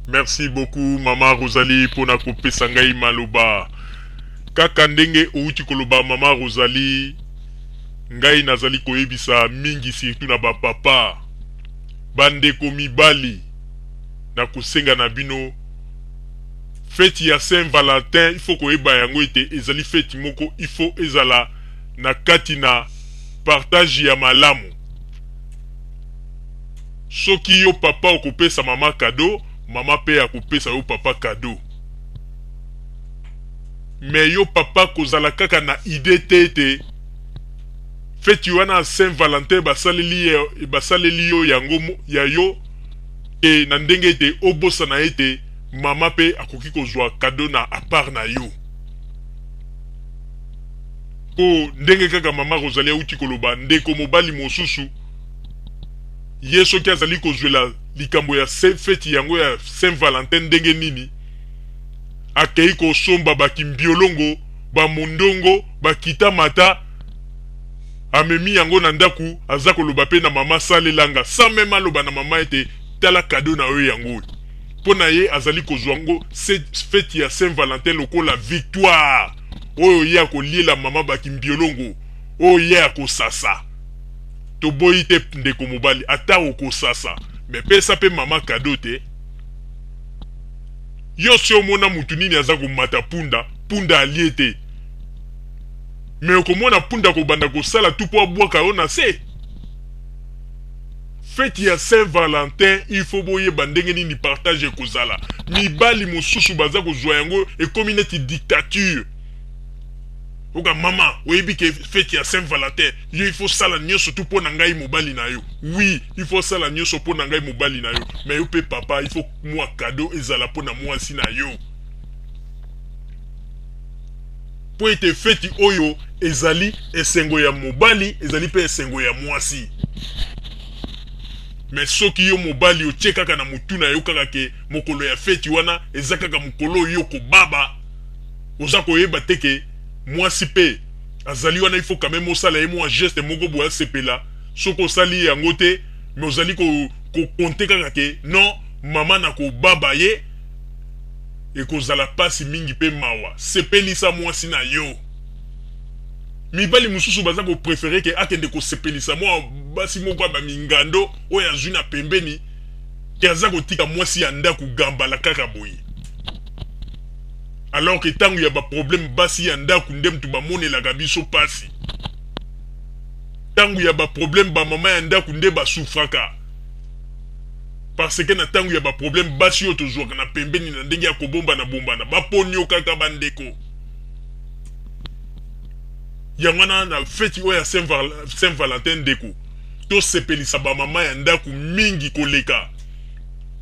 Merci beaucoup mama Rosalie pona kopesa ngai maloba. Kaka ndenge outi koloba mama Rosalie, ngai nazali koyebisa mingi surtout na ba papa, bandeko mibali, na kosenga na bino feti ya Saint Valentin il faut koyeba yango ete ezali feti moko il faut ezala na kati na partage ya malamu. Soki yo papa okopesa mama cadeau, mama pe akopesa yo papa cadeau. Mais yo papa kozala kaka na idee te ete feti wana ya Saint Valentin basaleli basaleli yo yango ya yo e na ndenge ete obosana ete mama pe akoki kozwa cadeau na à part na yo. Po ndenge kaka mama Rosalie auti koloba, ndeko mobali mosusu ye soki azali kozwela likambo ya feti yango ya Saint Valentin ndenge nini, akei kosomba bakimbiolongo, bamondongo, bakita mata, amemi yango na ndaku, aza koloba pe na mama salelanga, sans meme aloba na mama ete tala cadeau na yo yango oyo. Mpo na ye azali kozwa yango feti ya Saint Valentin lokola victoire oyo ye akoliela mama bakimbiolongo, oyo ye akosasa. Toboyi te ndeko mobali, ata okosasa, mais pesa pe mama cadeau te. Yo si omona mutu nini aza komata punda, punda alie te, mais okomona punda kobanda kosala tout po abwaka yo na se. Feti ya Saint Valentin il faut boyeba ndenge nini partage ekozala. Mibali mosusu baza kozwa yango ekomi neti dictature. Oka mama, oyebi ke feti ya Saint Valentin, yo il faut sala nyoso tout po na ngai mobali na yo. Oui, il faut sala nyoso po na ngai mobali na yo. Mais yo pe papa, il faut mwa cadeau ezala po na mwasi na yo. Po ete feti oyo ezali esengo ya mobali, ezali pe esengo ya mwasi. Mais soki yo mobali otie kaka na mutu na yo kaka ke mokolo ya feti wana eza kaka mokolo oyo kobaba, oza koyeba te ke mwasi pe azali wana, il faut quand même osala ye mwa geste moko boye asepela. Soki osali yango te, mais ozali ko compter kaka ke non, mama na kobaba ye, ekozala pasi mingi pe mawa. Sepelisa mwasi na yo. Mibali mosusu baza ko preferer ke akende kosepelisa mwa basi moko ya ba mingando oyo azwi na pembeni, ke aza kotika mwasi ya ndaku gambala kaka boye. Alors que tango ya ba problème basi ya ndaku nde mutu bamonelaka biso pasi. Tango ya ba problème ba mama ya ndaku nde ba souffraka. Parce que na tango ya ba problème basi oyo tozwaka na pembeni na ndenge ya kobombana bombana baponiokaka ba ndeko. Yango wana na feti oyo ya Saint Valentin ndeko, tosepelisa ba mama ya ndaku mingi koleka.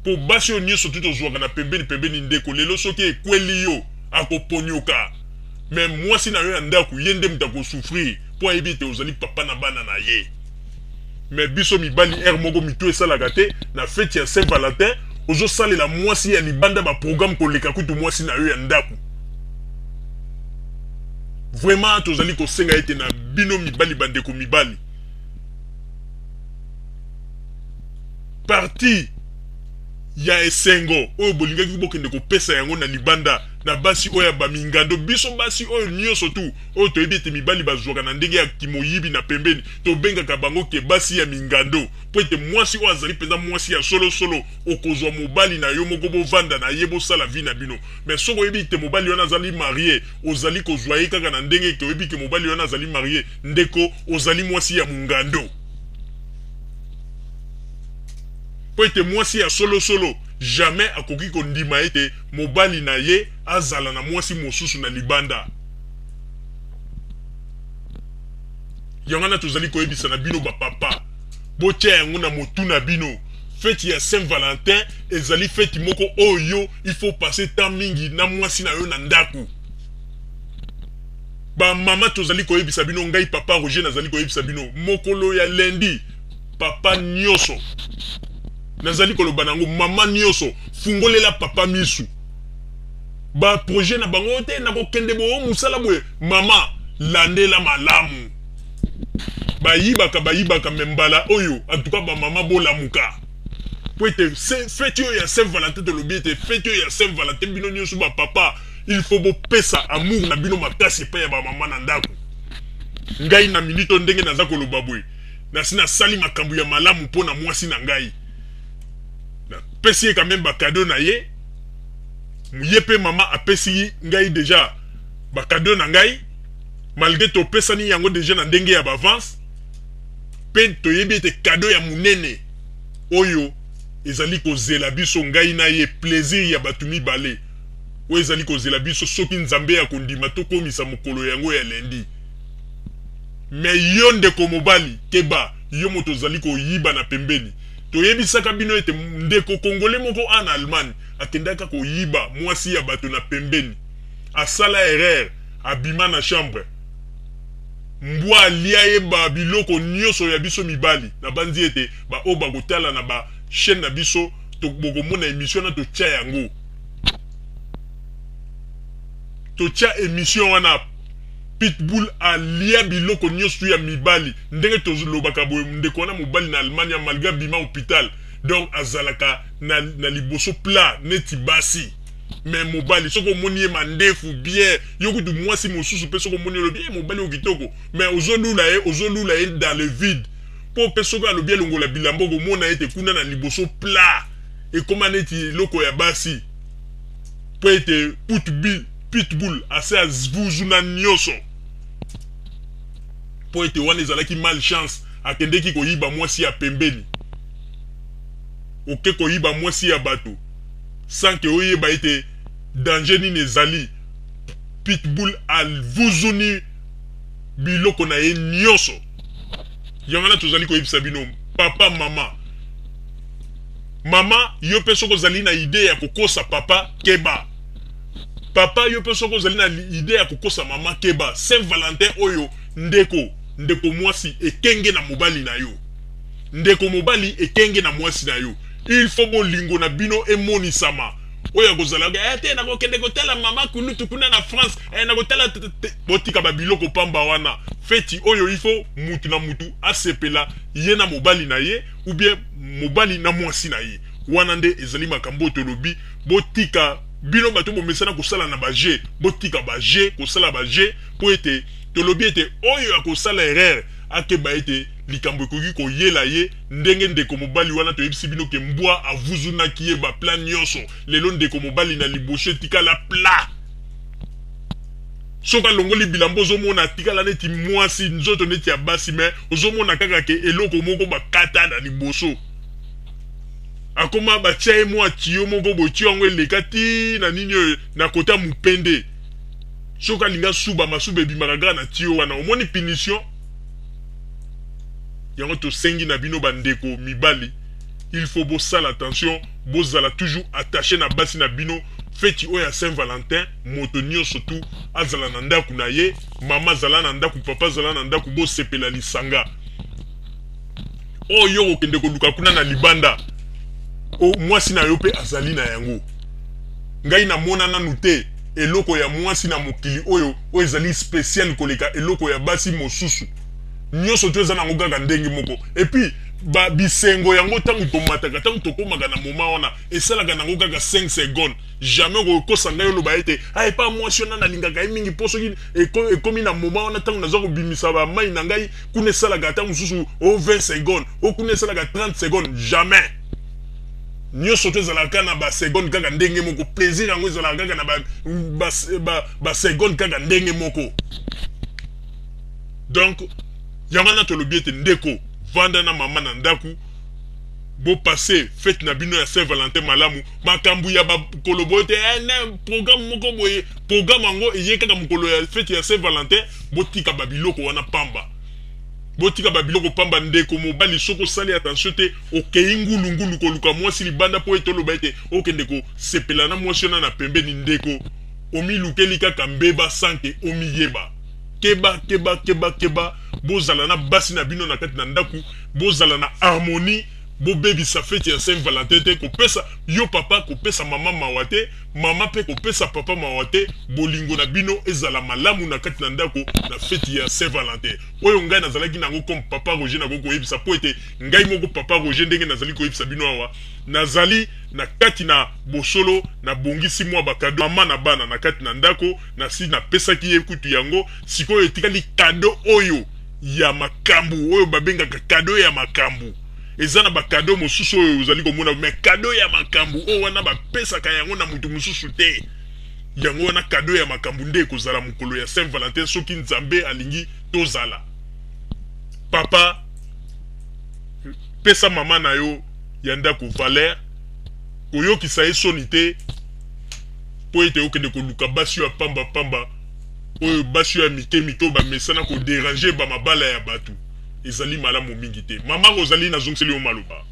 Po basi oyo nioso tu tozwaka na pembeni pembeni ndeko, lelo soki ekweli yo akoponioka, mais mwasi na yo ya ndaku ye nde moto ako souffrir po ayebi ete ozali papa na bana na ye. Mais biso mibali heure moko mitu esalaka te, na feti ya Saint Valentin ozo salela mwasi ya libanda ba programme koleka kutu mwasi na yo ya ndaku. Vraiment tozali kosenga ete na bino mibali, bandeko mibali, parti ya esengo oyo bolingaki bokende kopesa yango na libanda na basi oyo ya bamingando, biso basi oyo nyonso tu oyo toyebi ete mibali bazwaka na ndenge ya kimoyibi na pembeni, tobengaka bango ke basi ya mingando, mpo ete mwasi oyo azali mpenza mwasi ya solosolo, okozwa mobali na yo moko, bovanda na ye, bosala vie na bino. Mais soki oyebi ete mobali wana azali marie, ozali kozwa ye kaka na ndenge ete oyebi ke mobali wana azali marie, ndeko, ozali mwasi ya mongando. Mpo ete mwasi ya solosolo jamais akoki kondima ete mobali na ye azala na mwasi mosusu na libanda. Yango wana tozali koyebisa na bino ba papa, botia yango na motu na bino, feti ya Saint Valentin ezali feti moko oyo il faut passer temps mingi na mwasi na yo na ndaku. Ba mama tozali koyebisa bino, ngai papa Roger nazali koyebisa bino, mokolo ya lundi, papa nyoso, nazali koloba nango, mama nyoso, fungolela papa misu. Ba projet na bango te, nakokende boye mosala boye, mama landela malamu. Bayibaka, bayibaka, mais mbala oyo en tout cas ba mama bolamuka. Po ete feti oyo ya Saint Valentin, tolobi ete feti oyo ya Saint Valentin, bino nyonso bapapa, il faut bopesa amour na bino makasi epai ya bamama na ndako. Ngai na minute oyo, ndenge naza koloba boye, nasi nasali makambo ya malamu mpo na mwasi na ngai. Napesi ye quand même bacadeaux na ye. Ye mpe mama apesi ngai déjà bacadeaux na ngai, malgré topesani yango déjà na ndenge ya baavance. Mpe toyebi ete cadeau ya monene oyo ezali kozela biso, ngai na ye, plaisir ya bato mibale oyo ezali kozela biso, soki Nzambe ya kondima, tokomisa mokolo yango ya lundi. Mais yo ndeko mobali, keba, yo moto ozali koyiba na pembeni. Toyebisaka bino ete ndeko Congolais moko a na Allemagne akendaka koyiba mwasi ya bato na pembeni, asala erreur, abima na chambre, mbwa alia ye ba biloko nyonso ya biso mibali. Nabandi ete baoyo bakotala na bachaîne na biso, bokomona émission wana. Totia yango, totia émission wana. Pitbull alia biloko nyonso ya mibali. Ndenge tolobaka boye, ndeko wana mobali na Allemagne, malgré abima hôpital, donc azalaka na liboso plat neti basi. Mais mobali, soki omoni ye mandefu bien, yo kutu mwasi mosusu mpe soki omoni, olobi ye mobali oyo kitoko, mais ozolula ye, ozolula ye dans le vide. Mpo mpe soki alobi elongola bilamba, okomona ete kuna na liboso plat, ekóma neti eloko ya basi, mpo ete pitbull ase azvuzuna nyonso. Mpo ete wana ezalaki malchance, akendeki koyiba mwasi ya pembeni. Oke koyiba mwasi ya bato sans que oyeba ete danger nini ezali. Pitbull avuzuni biloko na ye nyonso. Yango wana tozali koyebisa bino, papa, mama, mama, yo mpe soki ozali na idée ya kokosa papa, keba. Papa, yo mpe soki ozali na idée ya kokosa mama, keba. Saint Valentin oyo, ndeko mwasi, ekenge na mobali na yo. Ndeko mobali, ekenge na mwasi na yo. Il faut bolingo na bino emonisama. Oyo akozalaka te, nakokende kotala mama kulutu kuna na France, nakotala. Botika babiloko pamba wana. Feti oyo, il faut mutu na mutu asepela ye na mobali na ye, ou bien mobali na mwasi na ye. Wana nde ezali makambo oyo tolobi. Botika, bino bato bomesana kosala na bajeux, botika bajeux, kosala bajeux, mpo ete tolobi ete oyo akosala erreur, akeba ete likambo ekoki koyela ye ndenge ndeko mobali wana toyebisi bino ke mbwa avuzunaki ye baplat nyonso. Lelo ndeko mobali na liboso etikala plat. Soki alongoli bilamba, ozomona atikala neti mwasi, nzoto neti ya basi, mais ozomona kaka ke eloko moko bakata na liboso. Akoma batia ye mwa tuyau moko boye, tuyau yango eleka ti na nini oyo na kota mopende. Soki alingi asuba, masuba ebimaka kaka na tuyau wana. Omoni punition yango? Tosengi na bino bandeko mibali, il faut bosala attention, bozala toujours attaché na basi na bino. Feti oyo ya Saint Valentin, moto nyonso tu azala na ndako na ye. Mama azala na ndako, papa azala na ndako, bosepela lisanga. Oyo okende koluka kuna na libanda, mwasi na yo mpe azali na yango. Ngai namona nanu te eloko ya mwasi na mokili oyo oyo ezali spécial koleka eloko ya basi mosusu nyonso to. Eza nango kaka ndenge moko. Et puis bisengo yango, ntango tomataka, ntango tokomaka na moment wana, esalaka nango kaka 5 secondes. Jamais okokosa ngai, oloba ete ah, epa mwasi wana nalingaka ye mingi, mpo soki ekomi na moment wana, ntango naza kobimisa bamai na ngai kuna, esalaka ata mosusu o 20 secondes, o kuna esalaka 30 secondes. Jamais. Nyonso to ezalaka na baseconde kaka ndenge moko. Plaisir yango ezalaka kaka na baseconde kaka ndenge moko. Donc yango wana tolobi ete ndeko, vanda na mama na ndako, bopasser fête na bino ya Saint Valentin malamu. Makambo ya bakoloba oyo te, na programme moko boye, programme yango eye kaka mokolo ya fête ya Saint Valentin. Botika babiloko wana pamba, botika babiloko pamba. Ndeko mobali, soki osali attention te, okei ngulungulu koluka mwasi libanda mpo ete oloba ete okende kosepela na mwasi wana na pembeni, ndeko, omilukeli kaka mbeba sans que omiyeba. Keba, keba, keba, keba. Bozala na basi na bino na kati na ndako, bozala na harmonie. Bobebisa feti ya Saint Valentin te. Kopesa yo papa, kopesa mama mawa te, mama mpe kopesa papa mawa te. Bolingo na bino ezala malamu na kati na ndako na feti ya Saint Valentin. Oyo ngai nazalaki nango comme papa Roger, nakoki koyebisa mpo ete ngai moko papa Roger, ndenge nazali koyebisa bino awa, nazali na kati na bosolo. Nabongisi mwa bacadeaux mama na bana na kati na ndako, nasi napesaki ye kutu yango. Sikoyo etikali cadeau oyo ya makambo, oyo babengaka cadeau ya makambo. Eza na bacadeaux mosusu oyo ozali komona, mais cadeau ya makambo oyo wana bapesaka yango na motu mosusu te. Yango wana cadeau ya makambo nde ekozala mokolo ya Saint Valentin, soki Nzambe alingi tozala. Papa, pesa mama na yo ya ndako valeur, koyokisa ye soni te mpo ete okende koluka basi oyo ya pambapamba, oyo basi oyo ya mike mike, oyo bamesana kodéranger bamabala ya bato. Ezali malamu mingi te. Mama Rosalie, nazongiseli yo maloba.